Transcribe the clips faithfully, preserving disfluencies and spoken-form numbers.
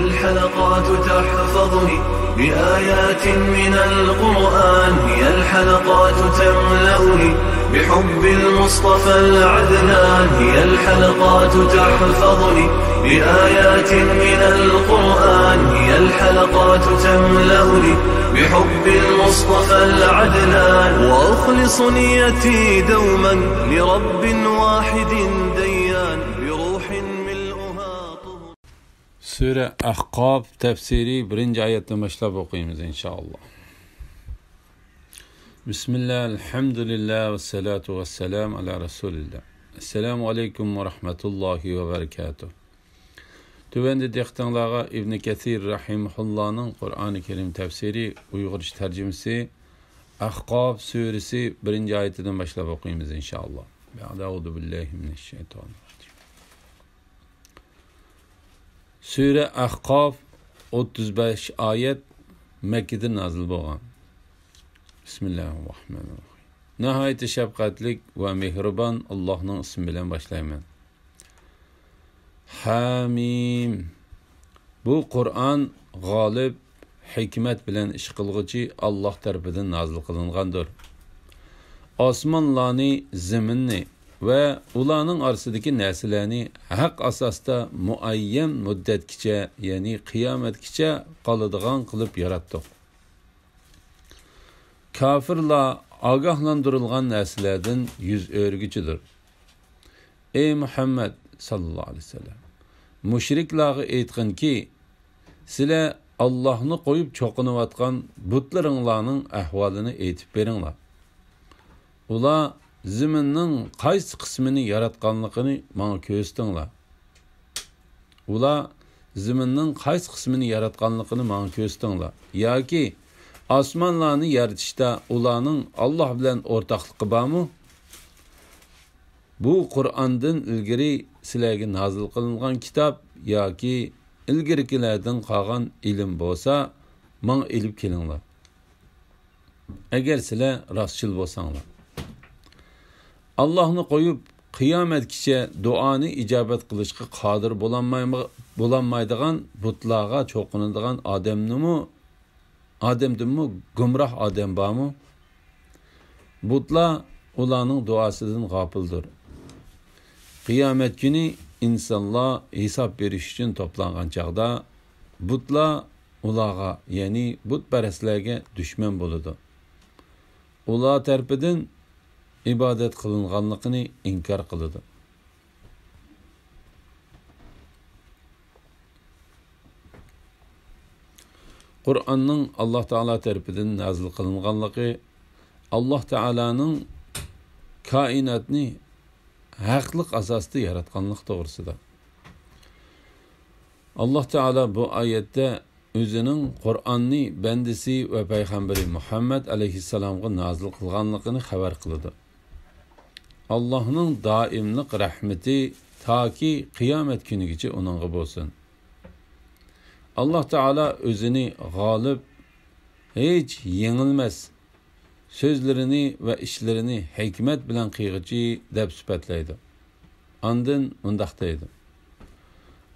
الحلقات تحفظني بآيات من القرآن، هي الحلقات تملأني بحب المصطفى العدنان، هي الحلقات تحفظني بآيات من القرآن، هي الحلقات تملأني بحب المصطفى العدنان، وأخلص نيتي دوما لرب واحد ديان، بروح ملؤها طهر. سۈرە ئەھقاف تەپسىرى بىرىنچى ئايەتتىن باشلاپ ئوقۇيمىز، ئىنشائاللا. بىسمىللا، ئەلھەمدۇلىللا، ۋەسسالاتۇ ۋەسسالامۇ ئالا رەسۇلىللا. ئەسسالامۇ ئەلەيكۇم ۋە رەھمەتۇللاھى ۋە بەرىكاتۇھ. تۆۋەندە دىققىتىڭلارغا ئىبنى كەسىر رەھىمەھۇللانىڭ قۇرئانى كەرىم تەپسىرى ئۇيغۇرچە تەرجىمىسى ئەھقاف سۈرىسى بىرىنچى ئايىتىدىن باشلاپ ئوقۇيمىز، ئىنشائاللا. بەئدە، ئەئۇزۇ بىللاھى مىنەششەيتانىررەجىم. سۈرە ئەھقاف، ئوتتۇز بەش ئايەت، مەككىدە نازىل بولغان. بىسمىللاھىررەھمانىررەھىم. ناھايىتى شەپقەتلىك ۋە مېھرىبان ئاللاھنىڭ ئىسمى بىلەن باشلايمەن. ھەمىم. بۇ قۇرئان غالىب، ھېكمەت بىلەن ئىش قىلغۇچى ئاللاھ تەرىپىدىن نازىل قىلىنغاندۇر. ئاسمانلارنى، زېمىننى ۋە ئۇلارنىڭ ئارىسىدىكى نەرسىلەرنى ھەق ئاساستا مۇئەييەن مۇددەتكىچە، يەنى قىيامەتكىچە قالىدىغان قىلىپ ياراتتۇق. كاپىرلار ئاگاھلاندۇرۇلغان نەرسىلەردىن يۈز ئۆرۈگۈچىدۇر. ئەي مۇھەممەد ساللاللاھۇ ئەلەيھى ۋەسەللەم، مۇشرىكلارغا ئېيتقىنكى، سىلەر ئاللاھنى قويۇپ چوقۇنۇۋاتقان بۇتلىرىڭلارنىڭ ئەھۋالىنى ئېيتىپ بېرىڭلار. ئۇلار زېمىننىڭ قايسى قىسمىنى ياراتقانلىقىنى ماڭا كۆرسىتىڭلار. ئۇلار زېمىننىڭ قايسى قىسمىنى ياراتقانلىقىنى ماڭا كۆرسىتىڭلار. ياكى ئاسمانلارنى يارىتىشتا ئۇلارنىڭ ئاللاھ بىلەن ئورتاقلىقى بارمۇ؟ بۇ قۇرئاندىن ئىلگىرى سىلەرگە نازىل قىلىنغان كىتاب ياكى ئىلگىرىكىلەردىن قالغان ئىلىم بولسا، ماڭا ئېلىپ كېلىڭلار. ئەگەر سىلەر راستچىل بولساڭلار. ئاللاھنى قويۇپ، قىيامەتكىچە دۇئانى ئىجابەت قىلىشقا قادىر بولالمايما-، بولالمايدىغان بۇتلارغا چوقۇنىدىغان ئادەمنىمۇ، ئادەمدىنمۇ گۇمراھ ئادەم بارمۇ؟ بۇتلار ئۇلارنىڭ دۇئاسىدىن غاپىلدۇر. قىيامەت كۈنى ئىنسانلار ھېساب بېرىش ئۈچۈن توپلانغان چاغدا، بۇتلار ئۇلارغا، يەنى بۇتپەرەسلەرگە دۈشمەن بولىدۇ. ئۇلار تەرىپىدىن ئىبادەت قىلىنغانلىقىنى ئىنكار قىلىدۇ. قۇرئاننىڭ ئاللاھ تائالا تەرىپىدىن نازىل قىلىنغانلىقى، ئاللاھ تائالانىڭ كائىناتنى ھەقلىق ئاساستا ياراتقانلىقى توغرىسىدا. ئاللاھ تائالا بۇ ئايەتتە ئۆزىنىڭ قۇرئاننى بەندىسى ۋە پەيغەمبىرى مۇھەممەد ئەلەيھىسسالامغا نازىل قىلغانلىقىنى خەۋەر قىلىدۇ. ئاللاھنىڭ دائىملىق رەھمىتى تاكى قىيامەت كۈنىگىچە ئۇنىڭغا بولسۇن. ئاللاھ تائالا ئۆزىنى غالىب، ھېچ يېڭىلمەس، سۆزلىرىنى ۋە ئىشلىرىنى ھېكمەت بىلەن قىلغۇچى دەپ سۈپەتلەيدۇ. ئاندىن مۇنداق دەيدۇ: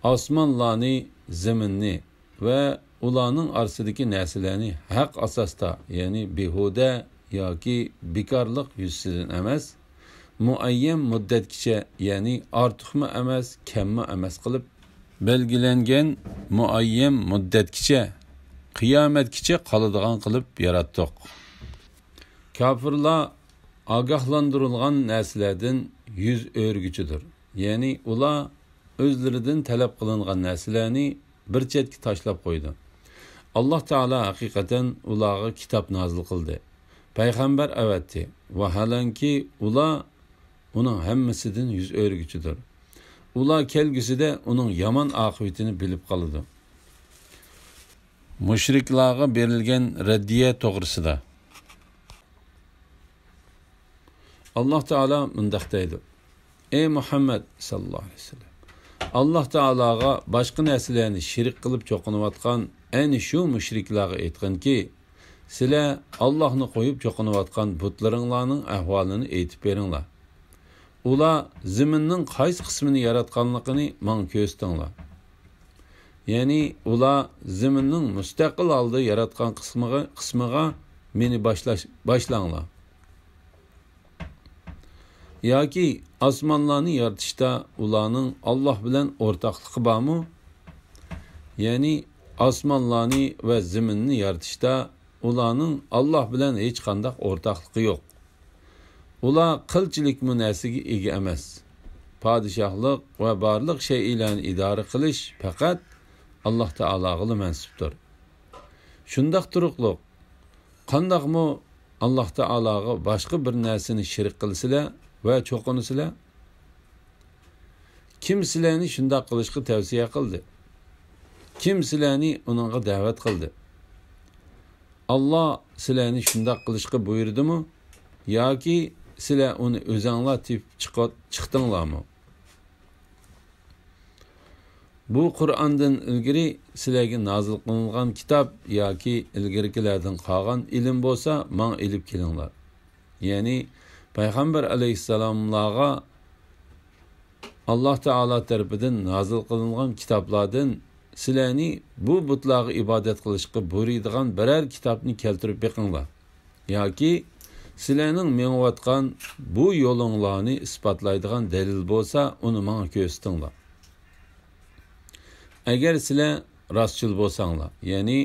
ئاسمانلارنى، زېمىننى ۋە ئۇلارنىڭ ئارىسىدىكى نەرسىلەرنى ھەق ئاساستا، يەنى بىھۇدە ياكى بىكارلىق يۈزىسىدىن ئەمەس، مۇئەييەن مۇددەتكىچە، يەنى ئارتۇقمۇ ئەمەس، كەممۇ ئەمەس قىلىپ، بەلگىلەنگەن مۇئەييەن مۇددەتكىچە، قىيامەتكىچە قالىدىغان قىلىپ ياراتتۇق. كاپىرلار ئاگاھلاندۇرۇلغان نەرسىلەردىن يۈز ئۆرۈگۈچىدۇر. يەنى ئۇلار ئۆزلىرىدىن تەلەپ قىلىنغان نەرسىلەرنى بىر چەتكە تاشلاپ قويىدۇ. ئاللاھ تائالا ھەقىقەتەن ئۇلارغا كىتاب نازىل قىلدى. پەيغەمبەر ئەۋەتتى. ۋاھالەنكى، ئۇلار ئۇنىڭ ھەممىسىدىن يۈز ئۆرۈگۈچىدۇر. ئۇلار كەلگۈسىدە ئۇنىڭ يامان ئاقىۋىتىنى بىلىپ قالىدۇ. مۇشرىكلارغا بېرىلگەن رەددىيە توغرىسىدا. ئاللاھ تائالا مۇنداق دەيدۇ: ئەي مۇھەممەد ساللاللاھۇ ئەلەيھى ۋەسەللەم، ئاللاھ تائالاغا باشقا نەرسىلەرنى شېرىك قىلىپ چوقۇنۇۋاتقان ئەنە شۇ مۇشرىكلارغا ئېيتقىنكى، سىلەر ئاللاھنى قويۇپ چوقۇنۇۋاتقان بۇتلىرىڭلارنىڭ ئەھۋالىنى ئېيتىپ بېرىڭلار. ئۇلار زېمىننىڭ قايسى قىسمىنى ياراتقانلىقىنى ماڭا كۆرسىتىڭلار. يەنى ئۇلار زېمىننىڭ مۇستەقىل ھالدا ياراتقان قىسمىغا، قىسمىغا مېنى باشلاش، باشلاڭلار. ياكى ئاسمانلارنى يارىتىشتا ئۇلارنىڭ ئاللاھ بىلەن ئورتاقلىقى بارمۇ؟ يەنى ئاسمانلارنى ۋە زېمىننى يارىتىشتا ئۇلارنىڭ ئاللاھ بىلەن ھېچقانداق ئورتاقلىقى يوق. ئۇلار قىلچىلىكمۇ نەرسىگە ئىگە ئەمەس. پادىشاھلىق ۋە بارلىق شەيئىلەرنى ئىدارە قىلىش پەقەت ئاللاھ تائالاغىلا مەنسۇپتۇر. شۇنداق تۇرۇقلۇق، قانداقمۇ ئاللاھ تائالاغا باشقا بىر نەرسىنى شېرىك قىلىسىلەر ۋە چوقۇنىسىلەر؟ كىم سىلەرنى شۇنداق قىلىشقا تەۋسىيە قىلدى؟ كىم سىلەرنى ئۇنىڭغا دەۋەت قىلدى؟ ئاللاھ سىلەرنى شۇنداق قىلىشقا بۇيرۇدىمۇ؟ ياكى سىلەر ئۇنى ئۆزەڭلار تېپىپ چىقىپ، چىقتىڭلارمۇ؟ بۇ قۇرئاندىن ئىلگىرى سىلەرگە نازىل قىلىنغان كىتاب ياكى ئىلگىرىكىلەردىن قالغان ئىلىم بولسا، ماڭا ئېلىپ كېلىڭلار. يەنى پەيغەمبەر ئەلەيھىسسالاملارغا ئاللاھ تائالا تەرىپىدىن نازىل قىلىنغان كىتابلاردىن سىلەرنى بۇ بۇتلارغا ئىبادەت قىلىشقا بۇيرۇيدىغان بىرەر كىتابنى كەلتۈرۈپ بېقىڭلار. ياكى سىلەرنىڭ مېڭىۋاتقان بۇ يولۇڭلارنى ئىسپاتلايدىغان دەلىل بولسا، ئۇنى ماڭا كۆرسىتىڭلار. ئەگەر سىلەر راستچىل بولساڭلار، يەنى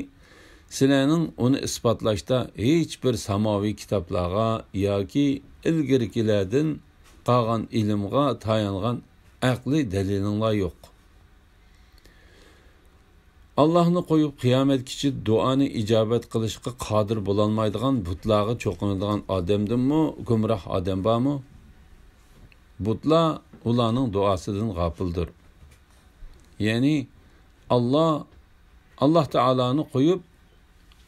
سىلەرنىڭ ئۇنى ئىسپاتلاشتا ھېچبىر ساماۋىي كىتابلارغا ياكى ئىلگىرىكىلەردىن قالغان ئىلىمغا تايانغان ئەقلىي دەلىلىڭلار يوق. ئاللاھنى قويۇپ، قىيامەتكىچە دۇئانى ئىجابەت قىلىشقا قادىر بولالمايدىغان بۇتلارغا چوقۇنىدىغان ئادەمدىنمۇ گۇمراھ ئادەم بارمۇ؟ بۇتلار ئۇلارنىڭ دۇئاسىدىن غاپىلدۇر. يەنى ئاللاھ، ئاللاھ تائالانى قويۇپ،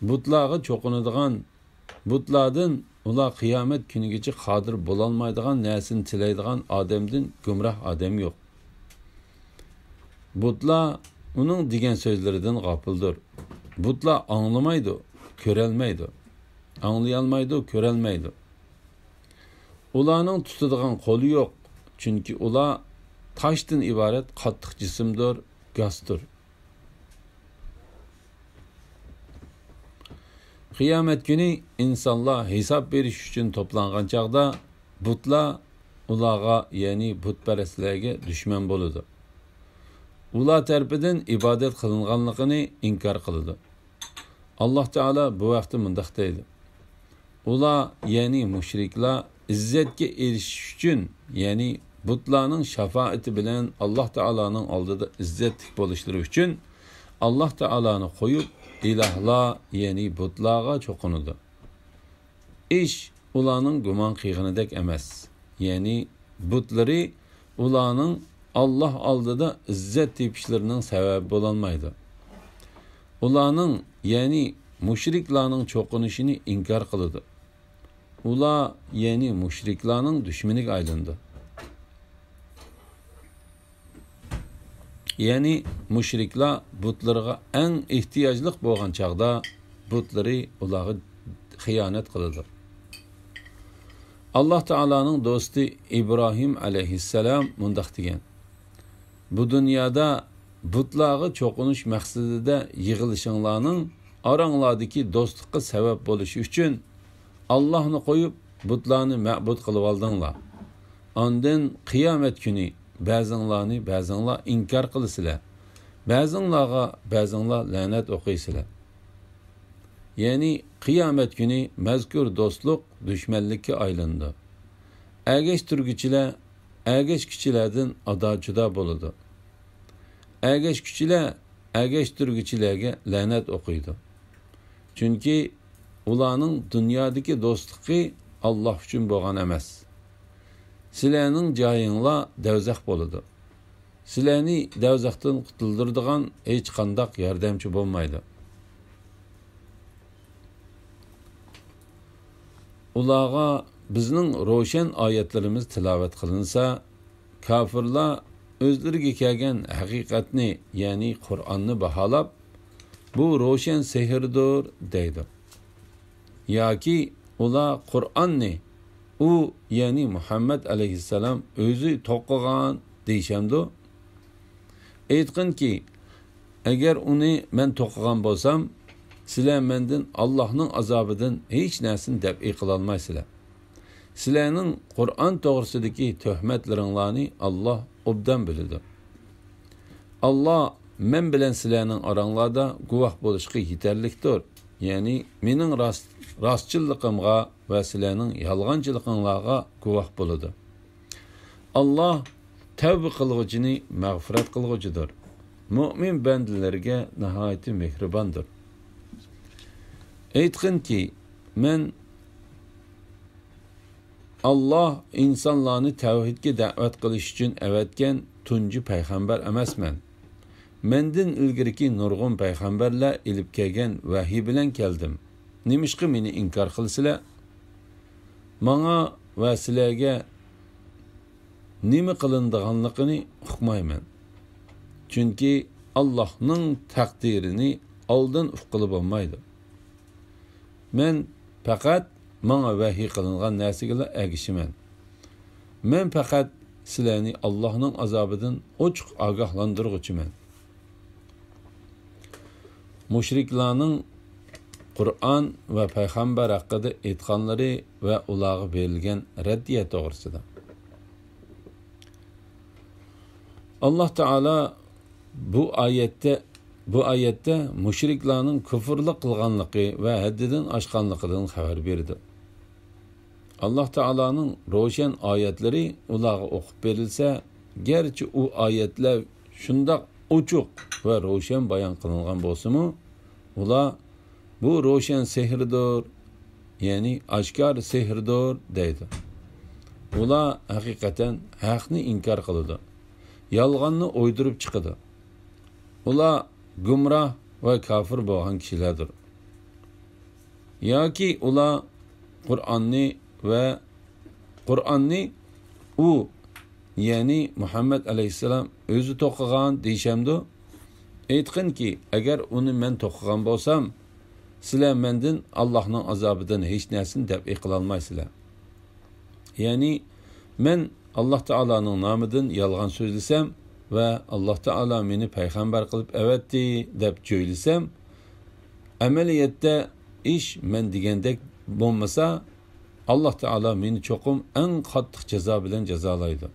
بۇتلارغا چوقۇنىدىغان، بۇتلاردىن ئۇلار قىيامەت كۈنىگىچە قادىر بولالمايدىغان نەرسىنى تىلەيدىغان ئادەمدىن گۇمراھ ئادەم يوق. بۇتلار ئۇنىڭ دېگەن سۆزلىرىدىن غاپىلدۇر. بۇتلار ئاڭلىمايدۇ، كۆرەلمەيدۇ، ئاڭلىيالمايدۇ، كۆرەلمەيدۇ. ئۇلارنىڭ تۇتىدىغان قولى يوق، چۈنكى ئۇلار تاشتىن ئىبارەت قاتتىق جىسىمدۇر، گاستۇر. قىيامەت كۈنى ئىنسانلار ھېساب بېرىش ئۈچۈن توپلانغان چاغدا، بۇتلار ئۇلارغا، يەنى بۇتپەرەسلەرگە دۈشمەن بولىدۇ. ئۇلار تەرىپىدىن ئىبادەت قىلىنغانلىقىنى ئىنكار قىلىدۇ. ئاللاھ تائالا بۇ ھەقتە مۇنداق دەيدۇ: ئۇلار، يەنى مۇشرىكلار ئىززەتكە ئېرىشىش ئۈچۈن، يەنى بۇتلارنىڭ شاپائىتى بىلەن ئاللاھ تائالانىڭ ئالدىدا ئىززەتلىك بولۇشلىرى ئۈچۈن، ئاللاھ تائالانى قويۇپ، ئىلاھلار، يەنى بۇتلارغا چوقۇنىدۇ. ئىش ئۇلارنىڭ گۇمان قىلغىنىدەك ئەمەس. يەنى بۇتلىرى ئۇلارنىڭ ئاللاھ ئالدىدا ئىززەت تېپىشلىرىنىڭ سەۋەبى بولالمايدۇ. ئۇلارنىڭ، يەنى مۇشرىكلارنىڭ چوقۇنۇشىنى ئىنكار قىلىدۇ. ئۇلار، يەنى مۇشرىكلارنىڭ دۈشمىنىگە ئايلىنىدۇ. يەنى مۇشرىكلار بۇتلىرىغا ئەڭ ئېھتىياجلىق بولغان چاغدا، بۇتلىرى ئۇلارغا خىيانەت قىلىدۇ. ئاللاھ تائالانىڭ دوستى ئىبراھىم ئەلەيھىسسالام مۇنداق دېگەن: بۇ دۇنيادا بۇتلارغا چوقۇنۇش مەقسىتىدە يىغىلىشىڭلارنىڭ ئاراڭلاردىكى دوستلۇققا سەۋەب بولۇشى ئۈچۈن، ئاللاھنى قويۇپ، بۇتلارنى مەبۇد قىلىۋالدىڭلار. ئاندىن قىيامەت كۈنى بەزىڭلارنى بەزىڭلار ئىنكار قىلىسىلەر، بەزىڭلارغا بەزىڭلار لەنەت ئوقۇيسىلەر. يەنى قىيامەت كۈنى مەزكۇر دوستلۇق دۈشمەنلىككە ئايلىنىدۇ. ئەگەشتۈرگۈچىلەر ئەگەشكۈچىلەردىن ئادا-جۇدا بولىدۇ. ئەگەشكۈچىلەر ئەگەشتۈرگۈچىلەرگە لەنەت ئوقۇيدۇ. چۈنكى ئۇلارنىڭ دۇنيادىكى دوستلۇقى ئاللاھ ئۈچۈن بولغان ئەمەس. سىلەرنىڭ جايىڭلار دەۋزەخ بولىدۇ. سىلەرنى دەۋزەختىن قۇتۇلدۇرىدىغان ھېچقانداق ياردەمچى بولمايدۇ. ئۇلارغا بىزنىڭ روشەن ئايەتلىرىمىز تىلاۋەت قىلىنسا، كاپىرلار ئۆزلىرىگە كەلگەن ھەقىقەتنى، يەنى قۇرئاننى باھالاپ، بۇ روشەن سېھىردۇر دەيدۇ. ياكى ئۇلار قۇرئاننى ئۇ، يەنى مۇھەممەد ئەلەيھىسسالام ئۆزى توقۇغان دېيىشەمدۇ؟ ئېيتقىنكى، ئەگەر ئۇنى مەن توقۇغان بولسام، سىلەر مەندىن ئاللاھنىڭ ئازابىدىن ھېچ نەرسىنى دەپئى قىلالمايسىلەر. سىلەرنىڭ قۇرئان توغرىسىدىكى تۆھمەتلىرىڭلارنى ئاللاھ ئوبدان بىلىدۇ. ئاللاھ مەن بىلەن سىلەرنىڭ ئاراڭلاردا گۇۋاھ بولۇشقا يېتەرلىكتۇر. يەنى مېنىڭ راست، راستچىللىقىمغا ۋە سىلەرنىڭ يالغانچىلىقىڭلارغا گۇۋاھ بولىدۇ. ئاللاھ تەۋبە قىلغۇچىنى مەغپىرەت قىلغۇچىدۇر. مۆمىن بەندىلەرگە ناھايىتى مېھرىباندۇر. ئېيتقىنكى، مەن ئاللاھ ئىنسانلارنى تەۋھىدكە دەۋەت قىلىش ئۈچۈن ئەۋەتكەن تۇنجى پەيغەمبەر ئەمەسمەن. مەندىن ئىلگىرىكى نۇرغۇن پەيغەمبەرلەر ئېلىپ كەلگەن ۋەھىي بىلەن كەلدىم. نېمىشقا مېنى ئىنكار قىلىسىلەر؟ ماڭا ۋە سىلەرگە نېمە قىلىنىدىغانلىقىنى ئۇقمايمەن. چۈنكى ئاللاھنىڭ تەقدىرىنى ئالدىن ئۇققىلى بولمايدۇ. مەن پەقەت ماڭا ۋەھىي قىلىنغان نەرسىگىلا ئەگىشىمەن. مەن پەقەت سىلەرنى ئاللاھنىڭ ئازابىدىن ئوچۇق ئاگاھلاندۇرغۇچىمەن. مۇشرىكلارنىڭ قۇرئان ۋە پەيغەمبەر ھەققىدە ئېيتقانلىرى ۋە ئۇلارغا بېرىلگەن رەددىيە توغرىسىدا. ئاللاھ تائالا بۇ ئايەتتە، بۇ ئايەتتە مۇشرىكلارنىڭ كۇفرلۇق قىلغانلىقى ۋە ھەددىدىن ئاشقانلىقىدىن خەۋەر بېرىدۇ. ئاللاھ تائالانىڭ روشەن ئايەتلىرى ئۇلارغا ئوقۇپ بېرىلسە، گەرچە ئۇ ئايەتلەر شۇنداق ئوچۇق ۋە روشەن بايان قىلىنغان بولسىمۇ، ئۇلار بۇ روشەن سېھىردۇر، يەنى ئاشكارا سېھىردۇر دەيدۇ. ئۇلار ھەقىقەتەن ھەقنى ئىنكار قىلىدۇ، يالغاننى ئويدۇرۇپ چىقىدۇ. ئۇلار گۇمراھ ۋە كاپىر بولغان كىشىلەردۇر. ياكى ئۇلار قۇرئاننى ۋە قۇرئاننى ئۇ، يەنى مۇھەممەد ئەلەيھىسسالام ئۆزى توقۇغان دېيىشەمدۇ؟ ئېيتقىنكى، ئەگەر ئۇنى مەن توقۇغان بولسام، سىلەر مەندىن ئاللاھنىڭ ئازابىدىن ھېچ نەرسىنى دەپئى قىلالمايسىلەر. يەنى مەن ئاللاھ تائالانىڭ نامىدىن يالغان سۆزلىسەم ۋە ئاللاھ تائالا مېنى پەيغەمبەر قىلىپ ئەۋەتتى دەپ جۆيلىسەم، ئەمەلىيەتتە ئىش مەن دېگەندەك بولمىسا، ئاللاھ تائالا مېنى چوقۇم ئەڭ قاتتىق جازا بىلەن جازالايدۇ.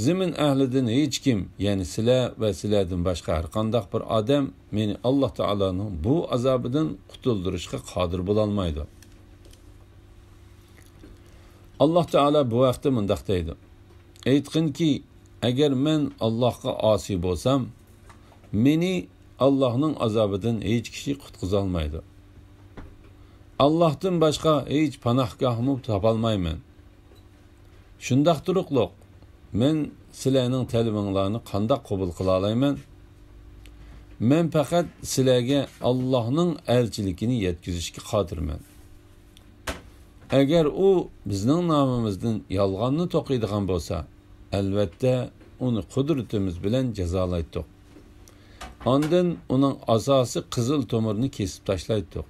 زېمىن ئەھلىدىن ھېچكىم، يەنى سىلەر ۋە سىلەردىن باشقا ھەرقانداق بىر ئادەم مېنى ئاللاھ تائالانىڭ بۇ ئازابىدىن قۇتۇلدۇرۇشقا قادىر بولالمايدۇ. ئاللاھ تائالا بۇ ھەقتە مۇنداق دەيدۇ: ئېيتقىنكى، ئەگەر مەن ئاللاھقا ئاسىي بولسام، مېنى ئاللاھنىڭ ئازابىدىن ھېچ كىشى قۇتقۇزالمايدۇ. ئاللاھتىن باشقا ھېچ پاناھگاھمۇ تاپالمايمەن. شۇنداق تۇرۇقلۇق، مەن سىلەرنىڭ تەلىپىڭلارنى قانداق قوبۇل قىلالايمەن؟ مەن پەقەت سىلەرگە ئاللاھنىڭ ئەلچىلىكىنى يەتكۈزۈشكە قادىرمەن. ئەگەر ئۇ بىزنىڭ نامىمىزدىن يالغاننى توقۇيدىغان بولسا، ئەلۋەتتە، ئۇنى قۇدرىتىمىز بىلەن جازالايتتۇق. ئاندىن ئۇنىڭ ئاساسىي قىزىل تومۇرىنى كېسىپ تاشلايتتۇق.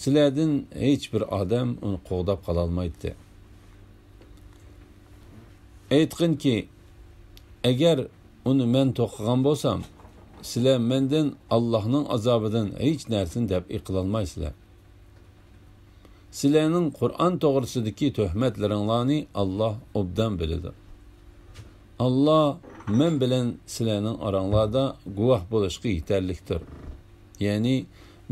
سىلەردىن ھېچ بىر ئادەم ئۇنى قوغداپ قالالمايتتى. ئېيتقىنكى، ئەگەر ئۇنى مەن توقۇغان بولسام، سىلەر مەندىن ئاللاھنىڭ ئازابىدىن ھېچ نەرسىنى دەپئى قىلالمايسىلەر. سىلەرنىڭ قۇرئان توغرىسىدىكى تۆھمەتلىرىڭلارنى ئاللاھ ئوبدان بىلىدۇ. ئاللاھ مەن بىلەن سىلەرنىڭ ئاراڭلاردا گۇۋاھ بولۇشقا يېتەرلىكتۇر. يەنى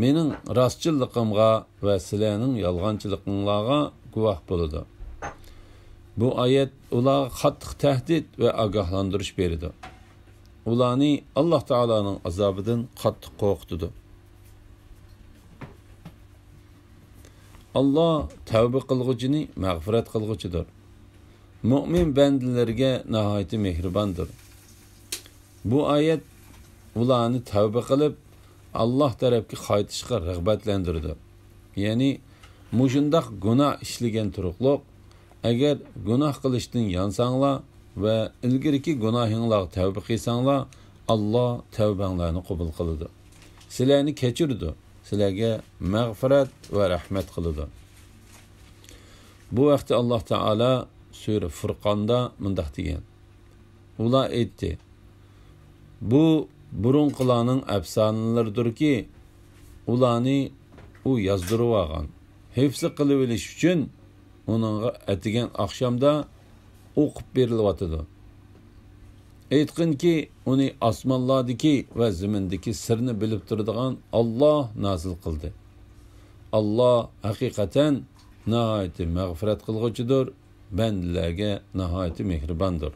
مېنىڭ راستچىللىقىمغا ۋە سىلەرنىڭ يالغانچىلىقىڭلارغا گۇۋاھ بولىدۇ. بۇ ئايەت ئۇلارغا قاتتىق تەھدىت ۋە ئاگاھلاندۇرۇش بېرىدۇ. ئۇلارنى ئاللاھ تائالانىڭ ئازابىدىن قاتتىق قورقۇتىدۇ. ئاللاھ تەۋبە قىلغۇچىنى مەغپىرەت قىلغۇچىدۇر. مۆمىن بەندىلىرىگە ناھايىتى مېھرىباندۇر. بۇ ئايەت ئۇلارنى تەۋبە قىلىپ، ئاللاھ تەرەپكە قايتىشقا رىغبەتلەندۈرىدۇ. يەنى مۇشۇنداق گۇناھ ئىشلىگەن تۇرۇقلۇق، ئەگەر گۇناھ قىلىشتىن يانساڭلار ۋە ئىلگىرىكى گۇناھىڭلارغا تەۋبە قىلساڭلار، ئاللاھ تەۋبەڭلارنى قوبۇل قىلىدۇ. سىلەرنى كەچۈرىدۇ، سىلەرگە مەغپىرەت ۋە رەھمەت قىلىدۇ. بۇ ھەقتە ئاللاھ تائالا سۈرە فۇرقاندا مۇنداق دېگەن: ئۇلار ئېيتتى، بۇ بۇرۇنقىلارنىڭ ئەپسانىلىرىدۇركى، ئۇلارنى ئۇ يازدۇرۇۋالغان. ھېفزى قىلىۋېلىش ئۈچۈن ئۇنىڭغا ئەتىگەن ئاخشامدا ئوقۇپ بېرىلىۋاتىدۇ. ئېيتقىنكى، ئۇنى ئاسمانلاردىكى ۋە زېمىندىكى سىرنى بىلىپ تۇرىدىغان ئاللاھ نازىل قىلدى. ئاللاھ ھەقىقەتەن ناھايىتى مەغپىرەت قىلغۇچىدۇر، بەندىلەرگە ناھايىتى مېھرىباندۇر.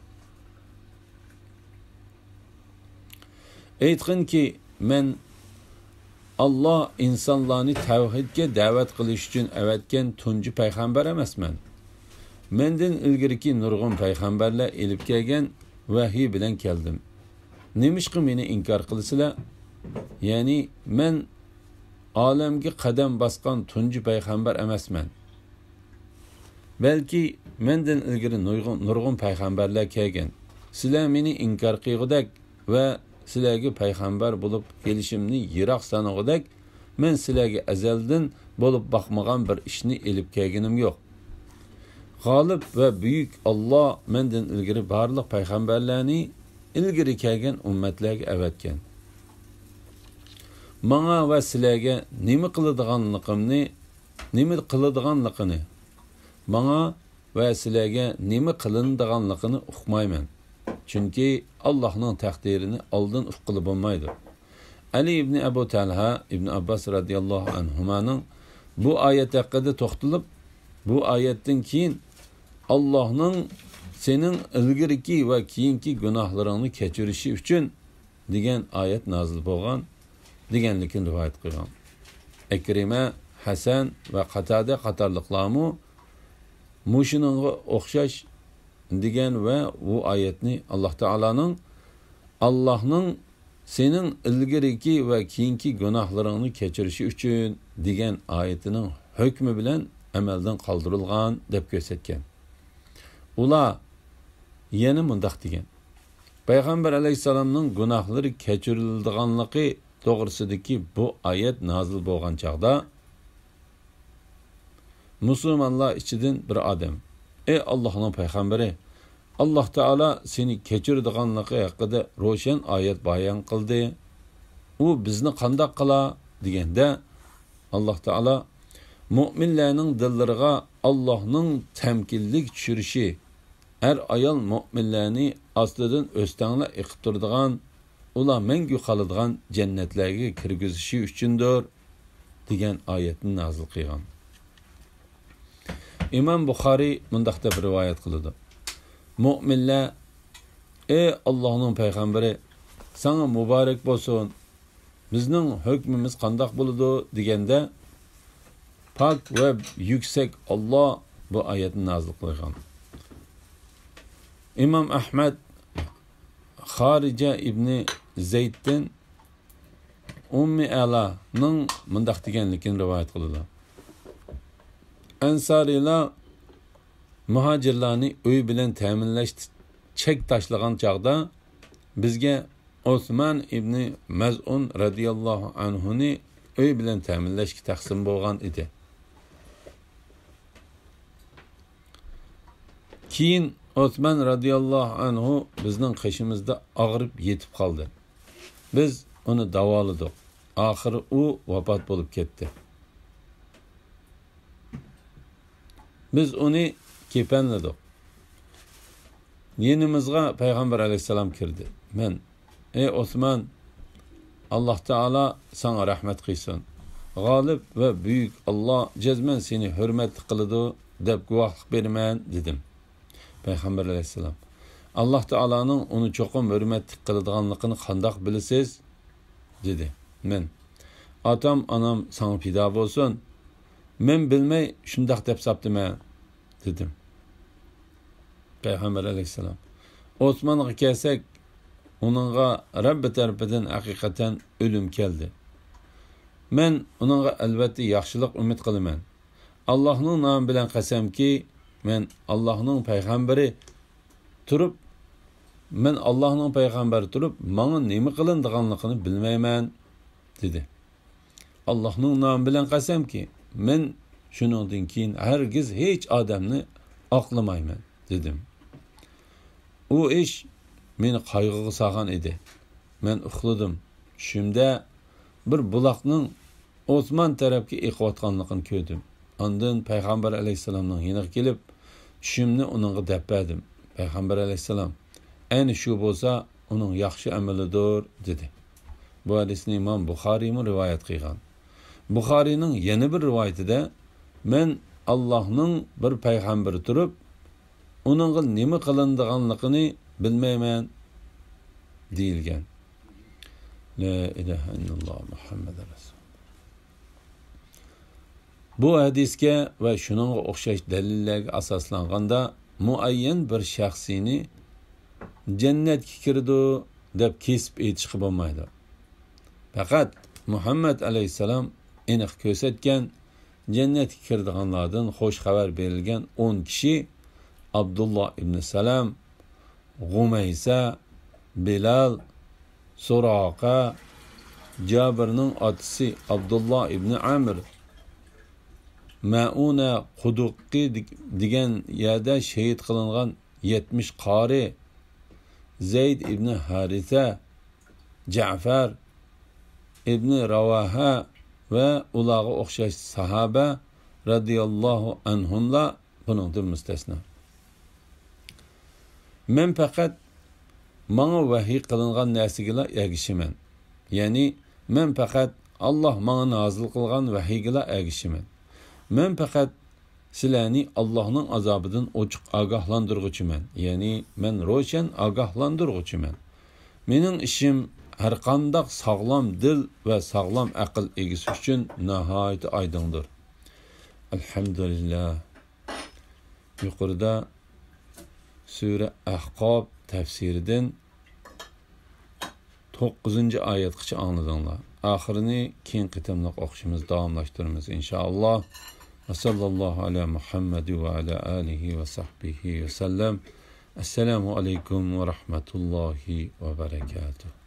ئېيتقىنكى، مەن ئاللاھ ئىنسانلارنى تەۋھىدكە دەۋەت قىلىش ئۈچۈن ئەۋەتكەن تۇنجى پەيغەمبەر ئەمەسمەن. مەندىن ئىلگىرىكى نۇرغۇن پەيغەمبەرلەر ئېلىپ كەلگەن ۋەھىي بىلەن كەلدىم. نېمىشقا مېنى ئىنكار قىلىسىلەر؟ يەنى مەن ئالەمگە قەدەم باسقان تۇنجى پەيغەمبەر ئەمەسمەن. بەلكى مەندىن ئىلگىرى نۇرغۇن، نۇرغۇن پەيغەمبەرلەر كەلگەن. سىلەر مېنى ئىنكار قىلغۇدەك ۋە سىلەرگە پەيغەمبەر بولۇپ كېلىشىمنى يىراق سانىغۇدەك، مەن سىلەرگە ئەزەلدىن بولۇپ باقمىغان بىر ئىشنى ئېلىپ كەلگىنىم يوق. غالىب ۋە بۈيۈك ئاللاھ مەندىن ئىلگىرى بارلىق پەيغەمبەرلەرنى ئىلگىرى كەلگەن ئۈممەتلەرگە ئەۋەتكەن. ماڭا ۋە سىلەرگە نېمە قىلىدىغانلىقىمنى، نېمە قىلىدىغانلىقىنى، ماڭا ۋە سىلەرگە نېمە قىلىنىدىغانلىقىنى ئۇقمايمەن. چۈنكى ئاللاھنىڭ تەقدىرىنى ئالدىن ئۇققىلى بولمايدۇ. ئەلى ئىبنى ئەبۇ تەلھە ئىبنى ئابباس رەزىياللاھۇ ئەنھۇمانىڭ بۇ ئايەت ھەققىدە توختىلىپ، بۇ ئايەتتىن كېيىن ئاللاھنىڭ سېنىڭ ئىلگىرىكى ۋە كېيىنكى گۇناھلىرىڭنى كەچۈرۈشى ئۈچۈن دېگەن ئايەت نازىل بولغان دېگەنلىكىنى رىۋايەت قىلغان. ئەكرىمە، ھەسەن ۋە قاتادە قاتارلىقلارمۇ مۇشۇنىڭغا ئوخشاش دېگەن ۋە بۇ ئايەتنى ئاللاھ تائالانىڭ، ئاللاھنىڭ سېنىڭ ئىلگىرىكى ۋە كېيىنكى گۇناھلىرىڭنى كەچۈرۈشى ئۈچۈن دېگەن ئايىتىنىڭ ھۆكمى بىلەن ئەمەلدىن قالدۇرۇلغان دەپ كۆرسەتكەن. ئۇلار يەنە مۇنداق دېگەن: پەيغەمبەر ئەلەيھىسسالامنىڭ گۇناھلىرى كەچۈرۈلىدىغانلىقى توغرىسىدىكى بۇ ئايەت نازىل بولغان چاغدا، مۇسۇلمانلار ئىچىدىن بىر ئادەم: «ئەي ئاللاھنىڭ پەيغەمبىرى، ئاللاھ تائالا سېنى كەچۈرىدىغانلىقى ھەققىدە روشەن ئايەت بايان قىلدى. ئۇ بىزنى قانداق قىلا؟» دېگەندە، ئاللاھ تائالا: «مۆمىنلەرنىڭ دىللىرىغا ئاللاھنىڭ تەمكىنلىك چۈشۈرۈشى، ئەر-ئايال مۆمىنلەرنى ئاستىدىن ئۆستەڭلەر ئېقىپ تۇرىدىغان، ئۇلار مەڭگۈ قالىدىغان جەننەتلەرگە كىرگۈزۈشى ئۈچۈندۇر» دېگەن ئايەتنى نازىل قىلغان. ئىمام بۇخارىي مۇنداق دەپ رىۋايەت قىلىدۇ: مۆمىنلەر: «ئەي ئاللاھنىڭ پەيغەمبىرى، ساڭا مۇبارەك بولسۇن، بىزنىڭ ھۆكمىمىز قانداق بولىدۇ؟» دېگەندە، پاك ۋە يۈكسەك ئاللاھ بۇ ئايەتنى نازىل قىلغان. ئىمام ئەھمەد خارىجە ئىبنى زەيدتىن ئۇممى ئەلانىڭ مۇنداق دېگەنلىكىنى رىۋايەت قىلىدۇ: ئەنسارىيلار مۇھاجىرلارنى ئۆي بىلەن تەمىنلەشتە چەك تاشلىغان چاغدا، بىزگە ئوسمان ئىبنى مەزئۇن رەزىياللاھۇ ئەنھۇنى ئۆي بىلەن تەمىنلەشكە تەقسىم بولغان ئىدى. كېيىن ئوسمان رەزىياللاھۇ ئەنھۇ بىزنىڭ قېشىمىزدا ئاغرىپ يېتىپ قالدى. بىز ئۇنى داۋالىدۇق. ئاخىرى ئۇ ۋاپات بولۇپ كەتتى. بىز ئۇنى كېپەنلىدۇق. يېنىمىزغا پەيغەمبەر ئەلەيھىسسالام كىردى. مەن: «ئەي ئوسمان، ئاللاھ تائالا ساڭا رەھمەت قىلسۇن. غالىب ۋە بۈيۈك ئاللاھ جەزمەن سېنى ھۆرمەتلىك قىلىدۇ دەپ گۇۋاھلىق بېرىمەن» دېدىم. پەيغەمبەر ئەلەيھىسسالام: «ئاللاھ تائالانىڭ ئۇنى چوقۇم ھۆرمەتلىك قىلىدىغانلىقىنى قانداق بىلىسىز؟» دېدى. مەن: «ئاتام، ئانام ساڭا پىدا بولسۇن. مەن بىلمەي شۇنداق دەپ ساپتىمەن» دېدىم. پەيغەمبەر ئەلەيھىسسالام: «ئوسمانغا كەلسەك، ئۇنىڭغا رەببى تەرىپىدىن ھەقىقەتەن ئۆلۈم كەلدى. مەن ئۇنىڭغا ئەلۋەتتە ياخشىلىق ئۈمىد قىلىمەن. ئاللاھنىڭ نامى بىلەن قەسەمكى، مەن ئاللاھنىڭ پەيغەمبىرى تۇرۇپ، مەن ئاللاھنىڭ پەيغەمبىرى تۇرۇپ، ماڭا نېمە قىلىنىدىغانلىقىنى بىلمەيمەن» دېدى. «ئاللاھنىڭ نامى بىلەن قەسەمكى، مەن شۇنىڭدىن كېيىن ھەرگىز ھېچ ئادەمنى ئاقلىمايمەن» دېدىم. ئۇ ئىش مېنى قايغۇغا سالغان ئىدى. مەن ئۇخلىدىم. چۈشۈمدە بىر بۇلاقنىڭ ئوسمان تەرەپكە ئېقىۋاتقانلىقىنى كۆردۈم. ئاندىن پەيغەمبەر ئەلەيھىسسالامنىڭ يېنىغا كېلىپ، چۈشۈمنى ئۇنىڭغا دەپ بەردىم. پەيغەمبەر ئەلەيھىسسالام، ئەنە شۇ بولسا ئۇنىڭ ياخشى ئەمىلىدۇر، دېدى. بۇ ھەدىسنى ئىمام بۇخارىيمۇ رىۋايەت قىلغان. بۇخارىينىڭ يەنە بىر رىۋايىتىدە، مەن ئاللاھنىڭ بىر پەيغەمبىرى تۇرۇپ، ئۇنىڭغا نېمە قىلىنىدىغانلىقىنى بىلمەيمەن، دېيىلگەن. لا ئىلاھە ئىللاللا مۇھەممەد رەسۇل. بۇ ھەدىسكە ۋە شۇنىڭغا ئوخشاش دەلىللەرگە ئاساسلانغاندا، مۇئەييەن بىر شەخسنى جەننەتكە كىرىدۇ دەپ كېسىپ ئېيتىشقا بولمايدۇ. پەقەت مۇھەممەد ئەلەيھىسسالام ئېنىق كۆرسەتكەن جەننەتكە كىرىدىغانلاردىن خۇش خەۋەر بېرىلگەن ئون كىشى، ئابدۇللا ئىبنى سالام، غۇمەيسە، بىلال، سۇراقە، جابىرنىڭ ئاتىسى ئابدۇللا ئىبنى ئەمر، مەئۇنە قۇدۇقى دېگەن يەردە شېھىت قىلىنغان يەتمىش قارى، زەيد ئىبنى ھارىسە، جەفەر ئىبنى راۋاھە ۋە ئۇلارغا ئوخشاش ساھابە رەزىياللاھۇ ئەنھۇملار بۇنىڭدىن مۇستەسنا. مەن پەقەت ماڭا ۋەھىي قىلىنغان نەرسىگىلا ئەگىشىمەن. يەنى، مەن پەقەت ئاللاھ ماڭا نازىل قىلغان ۋەھىيگىلا ئەگىشىمەن. مەن پەقەت سىلەرنى ئاللاھنىڭ ئازابىدىن ئوچۇق ئاگاھلاندۇرغۇچىمەن. يەنى، مەن روشەن ئاگاھلاندۇرغۇچىمەن. مېنىڭ ئىشىم ھەرقانداق ساغلام دىل ۋە ساغلام ئەقىل ئىگىسى ئۈچۈن ناھايىتى ئايدىڭدۇر. ئەلھەمدۇلىللاھ. يۇقىرىدا سۈرە ئەھقاف تەپسىرىدىن توققۇزىنچى ئايەتقىچە ئاڭلىدىڭلار. ئاخىرىنى كېيىن قېتىملىق ئوقۇشىمىز، داۋاملاشتۇرىمىز، ئىنشائاللاھ. ۋە ساللاللاھۇ ئەلا مۇھەممەد ۋە ئەلا ئالىھى ۋە سەھبىھى ۋە سەللەم. ئەسسالامۇ ئەلەيكۇم ۋە رەھمەتۇللاھى ۋە بەرەكاتۇھ.